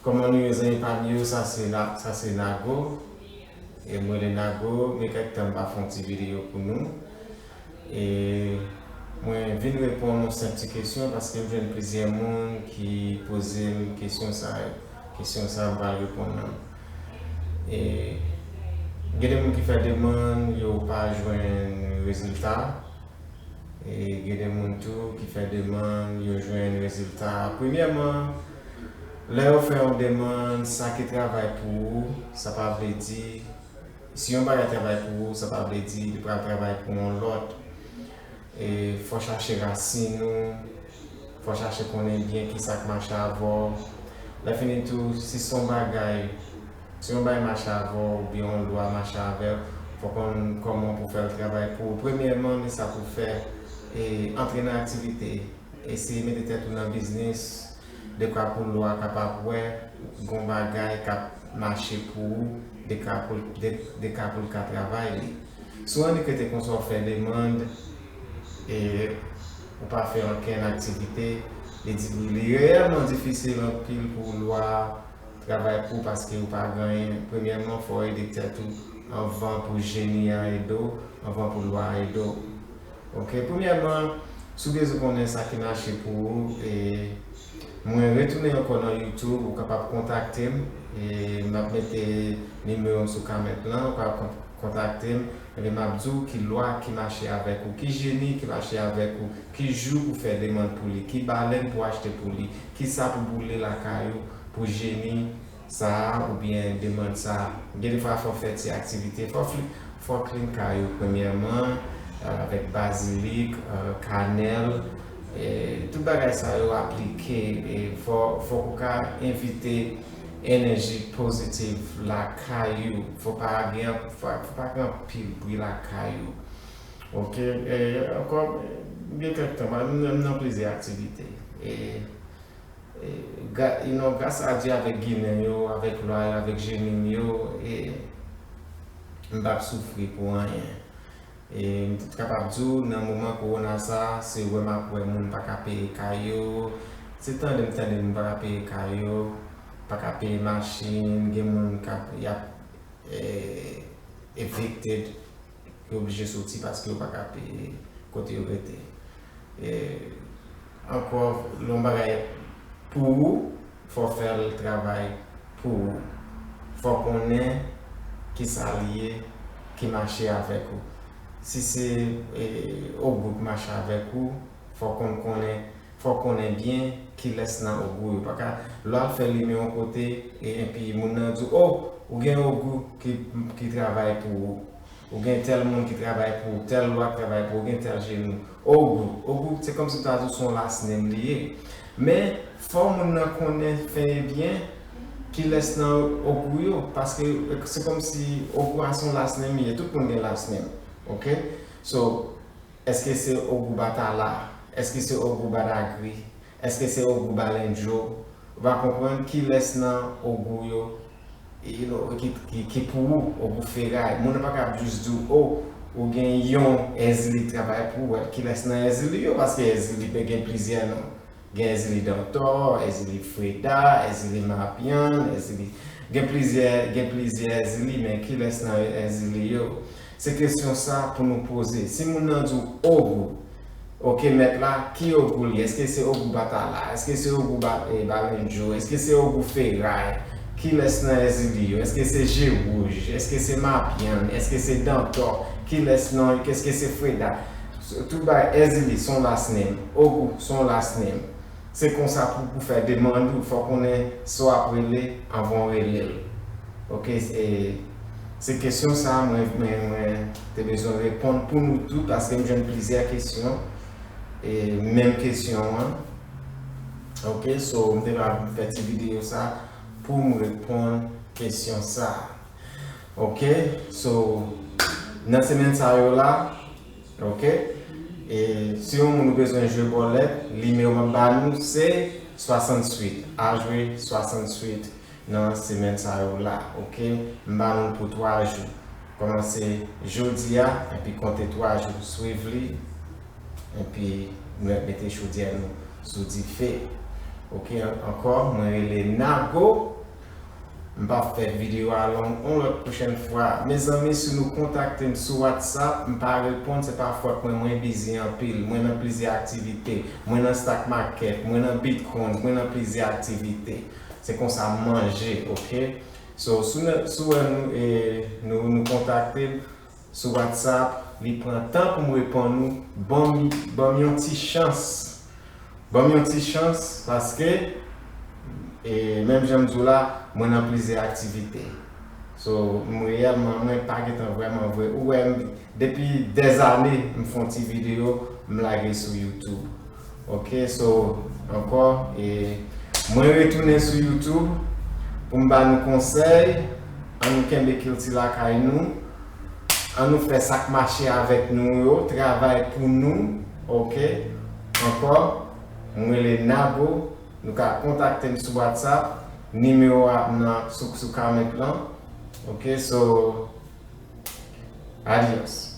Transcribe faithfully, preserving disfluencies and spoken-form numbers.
Kòman nou ye zanmi pa m yo, sa se la, sa se Nago. E mwen le Nago, gen kèk tan m pa fè yon ti videyo pou nou. E mwen vin reponn yon senp ti kesyon paske m jwenn plizyè moun ki poze m kesyon sa yo. Kesyon sa yo, m pral reponn nan. E gen de moun ki fè demann, yo pa jwenn rezilta. E gen de moun tou ki fè demann, yo jwenn rezilta. Premyèman, lè yo fè yon demann, sa ki travay pou ou, sa pa vle di, si yon bagay travay pou ou, sa pa vle di li pral travay pou yon lòt. E fò chache rasin ou, fò chache konnen byen ki sa k mache avè w. Lè fini tou, si se yon bagay, si yon bagay mache avè w oubyen yon lwa mache avè w, fò konn kòman pou fè l travay pou ou. Premyèman, men sa pou fè, e antre nan aktivite. Eseye mete tèt ou nan biznis, dekwa pou lwa kapab wè gon bagay k ap mache pou ou, dekwa pou, de, dekwa pou l ka travay li. Si w annik rete konsa, w fè demann, e ou pa fè okenn aktivite, li di, li reyèlman difisil anpil pou lwa travay pou ou paske ou pa gen anyen. Premyèman, fò w ede tèt ou anvan pou jeni a ede w, anvan pou lwa a ede w. Ok, premyèman, si w bezwen konnen sa ki mache pou ou, e mwen retounen ankò nan YouTube, ou kapab kontakte m, e m ap mete nimewo m sou comment lan, ou kapab kon- kontakte m, epi m ap di w ki lwa ki mache avèk ou, ki jeni ki mache avèk ou, ki jou pou fè demann pou li, ki balèn pou achte pou li, ki sa pou boule lakay ou pou jeni sa a oubyen demann sa a. Gen de fwa fò fè ti aktivite, fò fli- fò clean kay ou premyèman, e, avèk bazilik, e, kanèl, e tout bagay sa yo aplike, e fò, fòk ou ka envite enèji pozitiv lakay ou. Fò pa gen, fò, fò pa gen anpil bri lakay ou. Ok, e, ankò, gen kèk tan, m, m nan plizyè aktivite. E, e, gra, you know, gras a Dye avèk Ginen yo, avèk lwa yo, avèk jeni m yo, e, m p ap soufri pou anyen. E m t kapab di w, nan moman kowona sa, se wè m ap wè moun pa ka peye kay yo, se tande m tande moun pa ka peye kay yo, pa ka peye machin, gen moun k ap, y ap, e, evicted, yo oblije soti paske yo pa ka peye kote yo rete. E ankò, lè yon bagay pou ou, fò w fè l travay pou ou. Fò w konnen ki sa l ye ki mache avèk ou. Si se, e, ogou k mache avèk ou, fò w konn konnen, fò w konnen byen kilès nan ogou yo. Pa ka, lè w al fè limen yon kote, e, epi moun nan di w, o, ou gen ogou ki, ki travay pou ou. Ou gen tèl moun ki travay pou ou, tèl lwa k travay pou ou, ou gen tèl jeni. Ogou, ogou, se kòmsi m ta di w se yon last name li ye. Men, fò moun nan konnen fen e byen kilès nan ogou yo, paske se kòmsi ogou a se yon last name li ye, tout moun gen last name, ok? So, èske se ogou Batala? Èske se ogou Badagri? Èske se ogou Balendjo? Ou pa konprann kilès nan ogou yo, you know, ki, ki, ki pou ou, ogou feray. Moun nan pa ka ap jis di w, o, ou gen yon Èzili k travay pou ou. Kilès nan Èzili yo? Paske Èzili pe gen plizyè non. Gen Èzili Dantò, Èzili Freda, Èzili Mapyann, Èzili, gen plizyè, gen plizyè Èzili, men kilès nan Èzili yo? Se kesyon sa pou nou poze. Si moun nan di w ogou, ok, mèt la, ki ogou li? Èske se ogou Batala? Èske se ogou ba, e, Balendjo? Èske se ogou feray? Kilès nan Èzili yo? Èske se Je Wouj? Èske se Mapyann? Èske se Dantò? Kilès nan, èske se Freda? Tout bagay, Èzili, se yon last name. Ogou, se yon last name. Se konsa pou, pou fè demann ou, fò konnen sa w ap rele anvan w rele l. Ok, se, se kesyon sa a mwen, mwen, mwen te bezwen reponn pou nou tout, paske m jwenn plizyè kesyon, e menm kesyon an. Ok, so, m te va fè ti videyo sa pou m reponn kesyon sa a. Ok, so, nan semèn sa yo la, ok, e si yon moun ou bezwen jwe bòlèt, nimewo m ap ba nou se swasanntuit, a jwe swasanntuit nan semèn sa yo la, ok? M ba nou l pou twa jou. Kòmanse jodi a, epi konte twa jou, swiv li, epi nou mèt mete chodyè nou sou dife. Ok, an- ankò, mwen rele Nago. M p ap fè videyo a long yon lòt pwochèn fwa. Mezanmi, si nou kontakte m sou WhatsApp, m pa reponn, se pa fòt mwen, mwen bizi anpil. Mwen nan plizyè aktivite. Mwen nan stock market, mwen nan Bitcoin, mwen nan plizyè aktivite. Se konsa m manje, ok? So, si w nan- si w wè nou, e, nou, nou kontakte m sou WhatsApp, li pran tan pou m reponn ou, ban m, ban m yon ti chans. Ban m yon ti chans, paske, e, menm jan m di w la, mwen nan plizyè aktivite. So, m reyèlman, mwen pa gentan vrèman vre. Ou wè, m, depi dèzane, m fè yon ti videyo, m lage sou YouTube. Ok, so, ankò, e, mwen retounen sou YouTube pou m ba nou konsèy. Ann nou kenbe kilti lakay nou. Ann nou fè sa k mache avèk nou yo, travay pou nou, ok? Ankò, mwen rele Nago, nou ka kontakte m sou WhatsApp, nimewo a nan sou, sou comment lan, ok? So, adios.